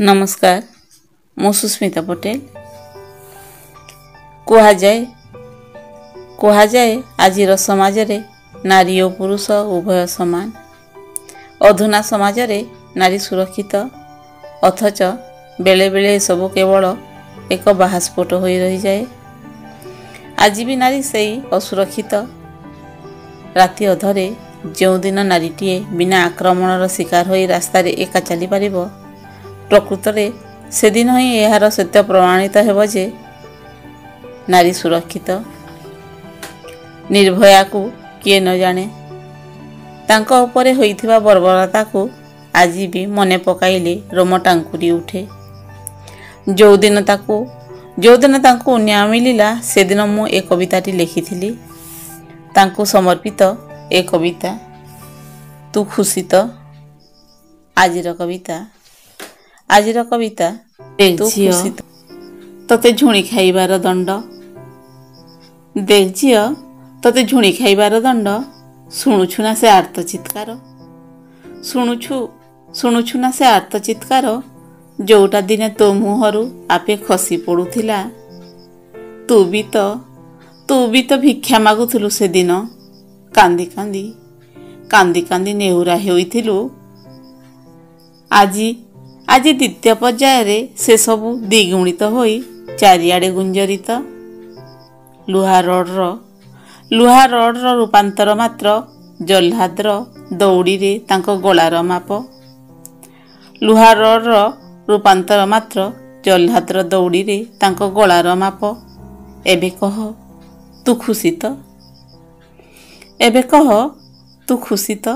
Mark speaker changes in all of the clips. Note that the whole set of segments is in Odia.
Speaker 1: ନମସ୍କାର, ମୁଁ ସୁସ୍ମିତା ପଟେଲ। କୁହାଯାଏ ଆଜିର ସମାଜରେ ନାରୀ ଓ ପୁରୁଷ ଉଭୟ ସମାନ। ଅଧୁନା ସମାଜରେ ନାରୀ ସୁରକ୍ଷିତ, ଅଥଚ ବେଳେବେଳେ ଏସବୁ କେବଳ ଏକ ବାହାସ୍ଫୋଟ ହୋଇ ରହିଯାଏ। ଆଜି ବି ନାରୀ ସେଇ ଅସୁରକ୍ଷିତ। ରାତି ଅଧରେ ଯେଉଁଦିନ ନାରୀଟିଏ ବିନା ଆକ୍ରମଣର ଶିକାର ହୋଇ ରାସ୍ତାରେ ଏକା ଚାଲିପାରିବ, ପ୍ରକୃତରେ ସେଦିନ ହିଁ ଏହାର ସତ୍ୟ ପ୍ରମାଣିତ ହେବ ଯେ ନାରୀ ସୁରକ୍ଷିତ। ନିର୍ଭୟାକୁ କିଏ ନ ଜାଣେ? ତାଙ୍କ ଉପରେ ହୋଇଥିବା ବର୍ବରତାକୁ ଆଜି ବି ମନେ ପକାଇଲେ ରୋମ ଟାଙ୍କୁରି ଉଠେ। ଯେଉଁଦିନ ତାଙ୍କୁ ନ୍ୟାୟ ମିଳିଲା, ସେଦିନ ମୁଁ ଏ କବିତାଟି ଲେଖିଥିଲି। ତାଙ୍କୁ ସମର୍ପିତ ଏ କବିତା, ତୁ ଖୁସି ତ? ଆଜିର କବିତା, ଆଜିର କବିତା, ତୁ
Speaker 2: ଝିଅ
Speaker 1: ଖୁସି ତ? ତତେ ଝୁଣି ଖାଇବାର ଦଣ୍ଡ। ଦେଖ ଝିଅ, ତତେ ଝୁଣି ଖାଇବାର ଦଣ୍ଡ। ଶୁଣୁଛୁ ନା ସେ ଆର୍ତ୍ତ ଚିତ୍କାର? ଶୁଣୁଛୁ ନା ସେ ଆର୍ତ୍ତ ଚିତ୍କାର, ଯୋଉଟା ଦିନେ ତୋ ମୁହଁରୁ ଆପେ ଖସି ପଡୁଥିଲା? ତୁ ବି ତ ଭିକ୍ଷା ମାଗୁଥିଲୁ ସେଦିନ। କାନ୍ଦି କାନ୍ଦି, କାନ୍ଦି କାନ୍ଦି ନେହୁରା ହୋଇଥିଲୁ। ଆଜି ଦ୍ୱିତୀୟ ପର୍ଯ୍ୟାୟରେ ସେସବୁ ଦ୍ୱିଗୁଣିତ ହୋଇ ଚାରିଆଡ଼େ ଗୁଞ୍ଜରିତ। ଲୁହା ରଡ଼ର ରୂପାନ୍ତର ମାତ୍ର ଜହ୍ଲାଦର ଦଉଡ଼ିରେ ତାଙ୍କ ଗଳାର ମାପ। ଲୁହା ରଡ଼ର ରୂପାନ୍ତର ମାତ୍ର ଜହ୍ଲାଦର ଦଉଡ଼ିରେ ତାଙ୍କ ଗଳାର ମାପ। ଏବେ କହ, ତୁ ଖୁସି ତ? ଏବେ କହ, ତୁ ଖୁସି ତ?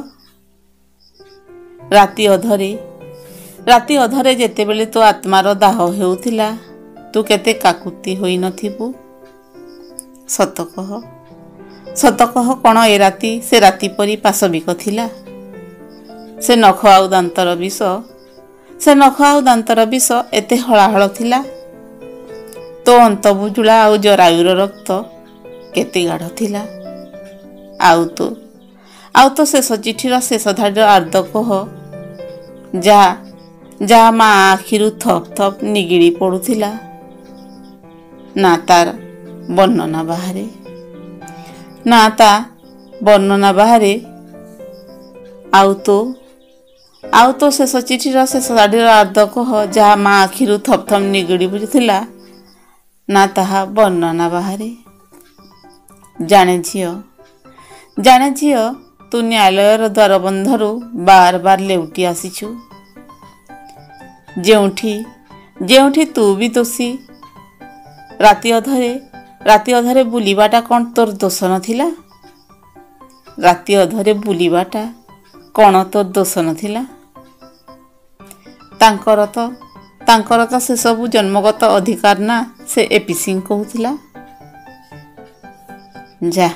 Speaker 1: ରାତି ଅଧରେ ଯେତେବେଳେ ତୋ ଆତ୍ମାର ଦାହ ହେଉଥିଲା, ତୁ କେତେ କାକୁତି ହୋଇନଥିବୁ? ସତ କହ, ସତ କହ, କ'ଣ ଏ ରାତି ସେ ରାତି ପରି ପାଶବିକ ଥିଲା? ସେ ନଖ ଆଉ ଦାନ୍ତର ବିଷ ଏତେ ହଳାହଳ ଥିଲା? ତୋ ଅନ୍ତବୁଜୁଳା ଆଉ ଜରାୟୁର ରକ୍ତ କେତେ ଗାଢ଼ ଥିଲା? ଆଉ ତୋ ଶେଷ ଚିଠିର ଶେଷ ଧାଡ଼ିର ଆର୍ଦ୍ର କୋହ, ଯାହା ମା ଆଖିରୁ ଥପ୍ ଥପ୍ ନିଗିଡ଼ି ପଡୁଥିଲା, ନା ତାର ବର୍ଣ୍ଣନା ବାହାରେ, ନା ତା ବର୍ଣ୍ଣନା ବାହାରେ। ଆଉ ତୋ ଶେଷ ଚିଠିର ଶେଷ ଧାଡ଼ିର ଆର୍ଦ୍ର କୋହ, ଯାହା ମା ଆଖିରୁ ଥପ୍ ଥପ୍ ନିଗିଡ଼ି ପଡୁଥିଲା, ନା ତାହା ବର୍ଣ୍ଣନା ବାହାରେ। ଜାଣେ ଝିଅ, ତୁ ନ୍ୟାୟାଳୟର ଦ୍ୱାରବନ୍ଧରୁ ବାର ବାର ଲେଉଟି ଆସିଛୁ, ଯେଉଁଠି ତୁ ବି ଦୋଷୀ। ରାତି ଅଧରେ ବୁଲିବାଟା କ'ଣ ତୋର ଦୋଷ ନଥିଲା? ରାତି ଅଧରେ ବୁଲିବାଟା କ'ଣ ତୋର ଦୋଷ ନଥିଲା? ତାଙ୍କର ତ ସେସବୁ ଜନ୍ମଗତ ଅଧିକାର ନା, ସେ ଏପି ସିଂ କହୁଥିଲା। ଯା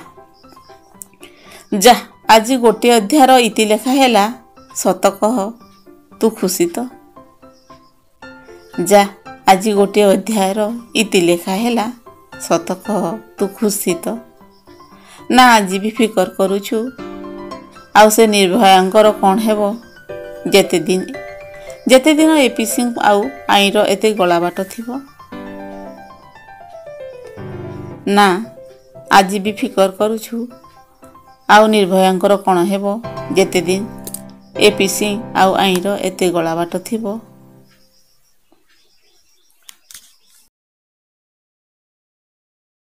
Speaker 1: ଯା, ଆଜି ଗୋଟିଏ ଅଧ୍ୟାୟର ଇତି ଲେଖା ହେଲା। ସତ କହ, ତୁ ଖୁସି ତ? ଯା, ଆଜି ଗୋଟିଏ ଅଧ୍ୟାୟର ଇତି ଲେଖା ହେଲା। ସତ କହ, ତୁ ଖୁସି ତ? ନା ଆଜି ବି ଫିକର କରୁଛୁ, ଆଉ ସେ ନିର୍ଭୟାଙ୍କର କ'ଣ ହେବ, ଯେତେଦିନ ଏପି ସିଂ ଆଉ ଆଇନର ଏତେ ଗଳାବାଟ ଥିବ? ନା ଆଜି ବି ଫିକର କରୁଛୁ, ଆଉ ନିର୍ଭୟାଙ୍କର କ'ଣ ହେବ, ଯେତେଦିନ ଏପି ସିଂ ଆଉ ଆଇନର ଏତେ ଗଳାବାଟ ଥିବ?